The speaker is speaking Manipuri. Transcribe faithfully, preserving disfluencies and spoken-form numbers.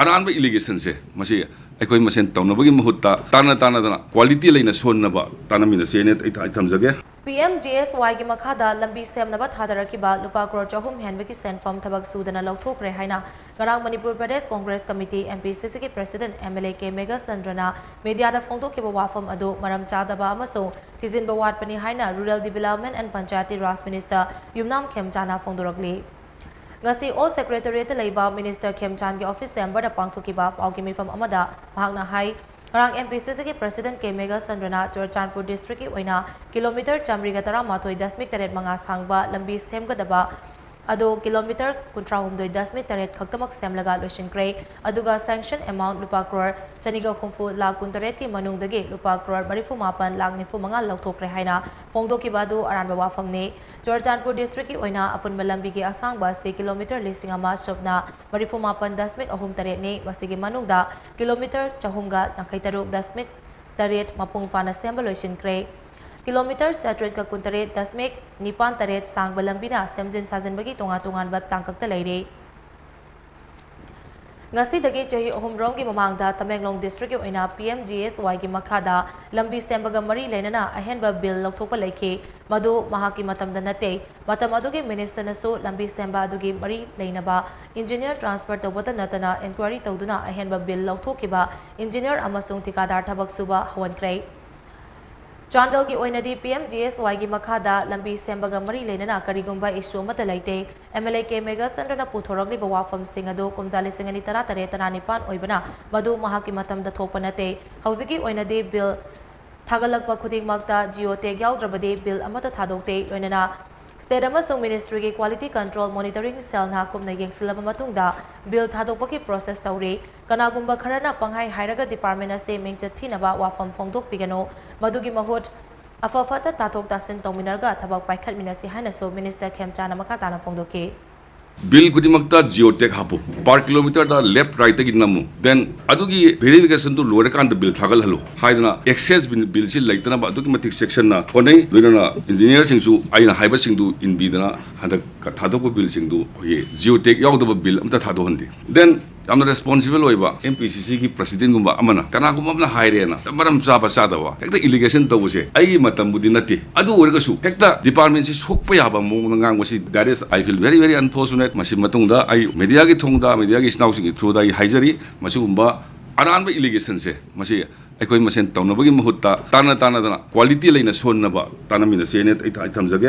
ꯑꯔꯥꯟꯕ ꯑꯦꯂꯤꯒꯦꯁꯟꯁꯦ ꯃꯁꯤ ꯑꯩꯈꯣꯏ ꯃꯁꯦꯟ ꯇꯧꯅꯕꯒꯤ ꯃꯍꯨꯠꯇ ꯇꯥꯟꯅ ꯇꯥꯟꯅꯗꯅ ꯀ꯭ꯋꯥꯂꯤꯇꯤ ꯂꯩꯅ ꯁꯣꯟꯅꯕ ꯇꯥꯟꯅꯃꯤꯟꯅꯁꯦꯅ ꯑꯩ ꯑꯩ ꯊꯝꯖꯒꯦ꯫ ꯄꯤ ꯑꯦꯝ ꯖꯤ ꯑꯦꯁ ꯋꯥꯏꯒꯤ ꯃꯈꯥꯗ ꯂꯝꯕꯤ ꯁꯦꯝꯅꯕ ꯊꯥꯗꯔꯛꯈꯤꯕ ꯂꯨꯄꯥ ꯀ꯭ꯔꯣꯔ ꯆꯍꯨꯝ ꯍꯦꯟꯕꯒꯤ ꯁꯦꯟꯐꯝ ꯊꯕꯛ ꯁꯨꯗꯅ ꯂꯧꯊꯣꯛꯈ꯭ꯔꯦ ꯍꯥꯏꯅ ꯉꯔꯥꯡ Manipur Pradesh Congress committee, M P C ꯁꯤꯒꯤ president M L A K ꯃꯦꯘꯆꯟꯗ꯭ꯔꯅ ꯃꯤꯗꯤꯌꯥꯗ ꯐꯣꯡꯗꯣꯛꯈꯤꯕ ꯋꯥꯐꯝ ꯑꯗꯨ ꯃꯔꯝ ꯆꯥꯗꯕ ꯑꯃꯁꯨꯡ ꯊꯤꯖꯤꯟꯕ ꯋꯥꯠꯄꯅꯤ ꯍꯥꯏꯅ rural development and panchayati raj minister Yumnam ꯈꯦꯝꯆꯥꯟꯅ ꯐꯣꯡꯗꯣꯔꯛꯂꯤ꯫ ꯉꯁꯤ ꯑꯣꯜ ꯁꯦꯀ꯭ꯔꯦꯇꯔꯤꯌꯦꯠꯇ ꯂꯩꯕ ꯃꯤꯅꯤꯁꯇꯔ ꯈꯦꯝꯆꯥꯟꯒꯤ ꯑꯣꯐꯤꯁ ꯆꯦꯝꯕꯔꯗ ꯄꯥꯡꯊꯣꯛꯈꯤꯕ ꯄꯥꯎꯒꯤ ꯃꯤꯐꯝ ꯑꯃꯗ ꯃꯍꯥꯛꯅ ꯍꯥꯏ, ꯉꯔꯥꯡ ꯑꯦꯝ ꯄꯤ ꯁꯤ ꯁꯤꯒꯤ ꯄ꯭ꯔꯁꯤꯗꯦꯟꯠ ꯀꯦ ꯃꯦꯘꯆꯟꯗ꯭ꯔꯅ ꯆꯨꯔꯆꯥꯟꯄꯨꯔ ꯗꯤꯁꯇ꯭ꯔꯤꯛꯀꯤ ꯑꯣꯏꯅ ꯀꯤꯂꯣꯃꯤꯇꯔ ꯆꯥꯃꯔꯤꯒ ꯇꯔꯥꯃꯥꯊꯣꯏ ꯗꯁꯃꯤꯛ ꯇꯔꯦꯠ ꯃꯉꯥ ꯁꯥꯡꯕ ꯂꯝꯕꯤ ꯁꯦꯝꯒꯗꯕ ꯑꯗꯨ ꯀꯤꯂꯣꯃꯤꯇꯔ ꯀꯨꯟꯊ꯭ꯔꯥꯍꯨꯝꯗꯣꯏ ꯗꯁꯃꯤꯛ ꯇꯔꯦꯠ ꯈꯛꯇꯃꯛ ꯁꯦꯝꯂꯒ ꯂꯣꯏꯁꯤꯟꯈ꯭ꯔꯦ꯫ ꯑꯗꯨꯒ ꯁꯦꯡꯁꯟ ꯑꯦꯃꯥꯎꯟꯠ ꯂꯨꯄꯥ ꯀ꯭ꯔꯣꯔ ꯆꯅꯤꯒ ꯍꯨꯝꯐꯨ ꯂꯥꯈ ꯀꯨꯟꯇꯔꯦꯠꯀꯤ ꯃꯅꯨꯡꯗꯒꯤ ꯂꯨꯄꯥ ꯀ꯭ꯔꯣꯔ ꯃꯔꯤꯐꯨ ꯃꯥꯄꯟ ꯂꯥꯈ ꯅꯤꯐꯨ ꯃꯉꯥ ꯂꯧꯊꯣꯛꯈ꯭ꯔꯦ ꯍꯥꯏꯅ ꯐꯣꯡꯗꯣꯛꯈꯤꯕ ꯑꯗꯨ ꯑꯔꯥꯟꯕ ꯋꯥꯐꯝꯅꯤ꯫ ꯆꯨꯔꯆꯥꯟꯄꯨꯔ ꯗꯤꯁꯇ꯭ꯔꯤꯛꯀꯤ ꯑꯣꯏꯅ ꯑꯄꯨꯟꯕ ꯂꯝꯕꯤꯒꯤ ꯑꯁꯥꯡꯕ ꯑꯁꯤ ꯀꯤꯂꯣꯃꯤꯇꯔ ꯂꯤꯁꯤꯡ ꯑꯃ ꯁꯨꯞꯅ ꯃꯔꯤꯐꯨ ꯃꯥꯄꯟ ꯗꯁꯃꯤꯛ ꯑꯍꯨꯝ ꯇꯔꯦꯠꯅꯤ꯫ ꯃꯁꯤꯒꯤ ꯃꯅꯨꯡꯗ ꯀꯤꯂꯣꯃꯤꯇꯔ ꯆꯍꯨꯝꯒ ꯌꯥꯡꯈꯩ ꯇꯔꯨꯛ ꯗꯁꯃꯤꯛ ꯇꯔꯦꯠ ꯃꯄꯨꯡ ꯐꯥꯅ ꯁꯦꯝꯕ ꯂꯣꯏꯁꯤꯟꯈ꯭ꯔꯦ꯫ ꯀꯤꯂꯣꯃꯤꯇꯔ ꯆꯥꯇ꯭ꯔꯦꯠꯀ ꯀꯨꯟꯇꯔꯦꯠ ꯗꯁꯃꯤꯛ ꯅꯤꯄꯥꯟ ꯇꯔꯦꯠ ꯁꯥꯡꯕ ꯂꯝꯕꯤꯅ ꯁꯦꯝꯖꯤꯟ ꯁꯥꯖꯤꯟꯕꯒꯤ ꯇꯣꯉꯥꯟ ꯇꯣꯉꯥꯟꯕ ꯇꯥꯡꯀꯛꯇ ꯂꯩꯔꯤ꯫ ꯉꯁꯤꯗꯒꯤ ꯆꯍꯤ ꯑꯍꯨꯝꯔꯣꯝꯒꯤ ꯃꯃꯥꯡꯗ ꯇꯃꯦꯡꯂꯣꯡ ꯗꯤꯁꯇ꯭ꯔꯤꯛꯀꯤ ꯑꯣꯏꯅ ꯄꯤ ꯑꯦꯝ ꯖꯤ ꯑꯦꯁ ꯋꯥꯏꯒꯤ ꯃꯈꯥꯗ ꯂꯝꯕꯤ ꯁꯦꯝꯕꯒ ꯃꯔꯤ ꯂꯩꯅꯅ ꯑꯍꯦꯟꯕ ꯕꯤꯜ ꯂꯧꯊꯣꯛꯄ ꯂꯩꯈꯤ꯫ ꯃꯗꯨ ꯃꯍꯥꯛꯀꯤ ꯃꯇꯝꯗ ꯅꯠꯇꯦ꯫ ꯃꯇꯝ ꯑꯗꯨꯒꯤ ꯃꯤꯅꯤꯁꯇꯔꯅꯁꯨ ꯂꯝꯕꯤ ꯁꯦꯝꯕ ꯑꯗꯨꯒꯤ ꯃꯔꯤ ꯂꯩꯅꯕ ꯏꯟꯖꯤꯅꯤꯌꯔ ꯇ꯭ꯔꯥꯟꯁꯐꯔ ꯇꯧꯕꯇ ꯅꯠꯇꯅ ꯏꯟꯀ꯭ꯋꯥꯏꯔꯤ ꯇꯧꯗꯨꯅ ꯑꯍꯦꯟꯕ ꯕꯤꯜ ꯂꯧꯊꯣꯛꯈꯤꯕ ꯏꯟꯖꯤꯅꯤꯌꯔ ꯑꯃꯁꯨꯡ ꯊꯤꯀꯥꯗꯥꯔ ꯊꯕꯛ ꯁꯨꯕ ꯍꯧꯍꯟꯈ꯭ꯔꯦ꯫ ꯆꯥꯟꯗꯦꯜꯒꯤ ꯑꯣꯏꯅꯗꯤ ꯄꯤ ꯑꯦꯝ ꯖꯤ ꯑꯦꯁ ꯋꯥꯏꯒꯤ ꯃꯈꯥꯗ ꯂꯝꯕꯤ ꯁꯦꯝꯕꯒ ꯃꯔꯤ ꯂꯩꯅꯅ ꯀꯔꯤꯒꯨꯝꯕ ꯏꯁꯨ ꯑꯃꯠꯇ ꯂꯩꯇꯦ꯫ ꯑꯦꯝ ꯑꯦꯜ ꯑꯦ ꯀꯦ ꯃꯦꯘꯆꯟꯗ꯭ꯔꯅ ꯄꯨꯊꯣꯔꯛꯂꯤꯕ ꯋꯥꯐꯝꯁꯤꯡ ꯑꯗꯨ ꯀꯨꯝꯖꯥ ꯂꯤꯁꯤꯡ ꯑꯅꯤ ꯇꯔꯥ ꯇꯔꯦꯠ ꯇꯔꯥ ꯅꯤꯄꯥꯟ ꯑꯣꯏꯕꯅ ꯃꯗꯨ ꯃꯍꯥꯛꯀꯤ ꯃꯇꯝꯗ ꯊꯣꯛꯄ ꯅꯠꯇꯦ꯫ ꯍꯧꯖꯤꯛꯀꯤ ꯑꯣꯏꯅꯗꯤ ꯕꯤꯜ ꯊꯥꯒꯠꯂꯛꯄ ꯈꯨꯗꯤꯡꯃꯛꯇ ꯖꯤꯑꯣ ꯇꯦꯒ ꯌꯥꯎꯗ꯭ꯔꯕꯗꯤ ꯕꯤꯜ ꯑꯃꯠꯇ ꯊꯥꯗꯣꯛꯇꯦ꯫ ꯂꯣꯏꯅꯅ ꯁ꯭ꯇꯦꯠ ꯑꯃꯁꯨꯡ ꯃꯤꯅꯤꯁꯇ꯭ꯔꯤꯒꯤ ꯀ꯭ꯋꯥꯂꯤꯇꯤ ꯀꯟꯇ꯭ꯔꯣꯜ ꯃꯣꯅꯤꯇꯔꯤꯡ ꯁꯦꯜꯅ ꯀꯨꯞꯅ ꯌꯦꯡꯁꯤꯜꯂꯕ ꯃꯇꯨꯡꯗ ꯕꯤꯜ ꯊꯥꯗꯣꯛꯄꯒꯤ ꯄ꯭ꯔꯣꯁꯦꯁ ꯇꯧꯔꯤ꯫ ꯀꯅꯥꯒꯨꯝꯕ ꯈꯔꯅ ꯄꯪꯍꯥꯏ ꯍꯥꯏꯔꯒ ꯗꯤꯄꯥꯔꯠꯃꯦꯟꯠ ꯑꯁꯤ ꯃꯤꯡꯆꯠ ꯊꯤꯅꯕ ꯋꯥꯐꯝ ꯐꯣꯡꯗꯣꯛꯄꯤꯒꯅꯨ꯫ ꯃꯗꯨꯒꯤ ꯃꯍꯨꯠ ꯑꯐ ꯐꯠꯇ ꯇꯥꯊꯣꯛ ꯇꯥꯁꯤꯟ ꯇꯧꯃꯤꯟꯅꯔꯒ ꯊꯕꯛ ꯄꯥꯏꯈꯠꯃꯤꯟꯅꯁꯤ ꯍꯥꯏꯅꯁꯨ ꯃꯤꯅꯤꯁꯇꯔ ꯈꯦꯝꯆꯥꯅ ꯃꯈꯥ ꯇꯥꯅ ꯐꯣꯡꯗꯣꯛꯈꯤ꯫ ꯕꯤꯜ ꯈꯨꯗꯤꯡꯃꯛꯇ ꯖꯤꯑꯣ ꯇꯦꯒ ꯍꯥꯞꯄꯨ, ꯄꯥꯔ ꯀꯤꯂꯣꯃꯤꯇꯔꯗ ꯂꯦꯐ ꯔꯥꯏꯠꯇꯒꯤ ꯅꯝꯃꯨ, ꯗꯦꯟ ꯑꯗꯨꯒꯤ ꯚꯦꯔꯤꯐꯤꯀꯦꯁꯟꯗꯨ ꯂꯣꯏꯔꯀꯥꯟꯗ ꯕꯤꯜ ꯊꯥꯒꯠꯍꯜꯂꯨ ꯍꯥꯏꯗꯅ ꯑꯦꯛꯁꯦꯁ ꯕꯤꯜ, ꯕꯤꯜꯁꯤ ꯂꯩꯇꯅꯕ ꯑꯗꯨꯛꯀꯤ ꯃꯇꯤꯛ ꯆꯦꯛꯁꯤꯟꯅ ꯍꯣꯠꯅꯩ꯫ ꯂꯣꯏꯅꯅ ꯏꯟꯖꯤꯅꯤꯌꯔꯁꯤꯡꯁꯨ ꯑꯩꯅ ꯍꯥꯏꯕꯁꯤꯡꯗꯨ ꯏꯟꯕꯤꯗꯅ ꯍꯟꯗꯛ ꯊꯥꯗꯣꯛꯄ ꯕꯤꯜꯁꯤꯡꯗꯨ ꯑꯩꯈꯣꯏꯒꯤ ꯖꯤꯑꯣ ꯇꯦꯒ ꯌꯥꯎꯗꯕ ꯕꯤꯜ ꯑꯝꯇ ꯊꯥꯗꯣꯛꯍꯟꯗꯦ꯫ ꯗꯦꯟ ꯌꯥꯝꯅ responsible ꯑꯣꯏꯕ M P C C ꯒꯤ president ꯒꯨꯝꯕ ꯑꯃꯅ ꯀꯅꯥꯒꯨꯝꯕ ꯑꯃꯅ ꯍꯥꯏꯔꯦꯅ ꯃꯔꯝ ꯆꯥꯕ ꯆꯥꯗꯕ ꯍꯦꯛꯇ allegation ꯇꯧꯕꯁꯦ ꯑꯩꯒꯤ ꯃꯇꯝꯕꯨꯗꯤ ꯅꯠꯇꯦ꯫ ꯑꯗꯨ ꯑꯣꯏꯔꯒꯁꯨ ꯍꯦꯛꯇ department ꯁꯤ ꯁꯣꯛꯄ ꯌꯥꯕ ꯃꯑꯣꯡꯗ ꯉꯥꯡꯕꯁꯤ, that is, I feel very, very unfortunate꯫ ꯃꯁꯤ ꯃꯇꯨꯡꯗ ꯑꯩ media ꯒꯤ ꯊꯣꯡꯗ, media ꯒꯤ ꯏꯆꯤꯟ ꯏꯅꯥꯎꯁꯤꯡꯒꯤ through ꯗ ꯑꯩ ꯍꯥꯏꯖꯔꯤ, ꯃꯁꯤꯒꯨꯝꯕ ꯑꯔꯥꯟꯕ allegation ꯁꯦ ꯃꯁꯤ ꯑꯩꯈꯣꯏ ꯃꯁꯦꯟ ꯇꯧꯅꯕꯒꯤ ꯃꯍꯨꯠꯇ ꯇꯥꯟꯅ ꯇꯥꯟꯅꯗꯅ quality ꯂꯩꯅ ꯁꯣꯟꯅꯕ ꯇꯥꯟꯅꯃꯤꯟꯅꯁꯦꯅ ꯑꯩ ꯑꯩ ꯊꯝꯖꯒꯦ꯫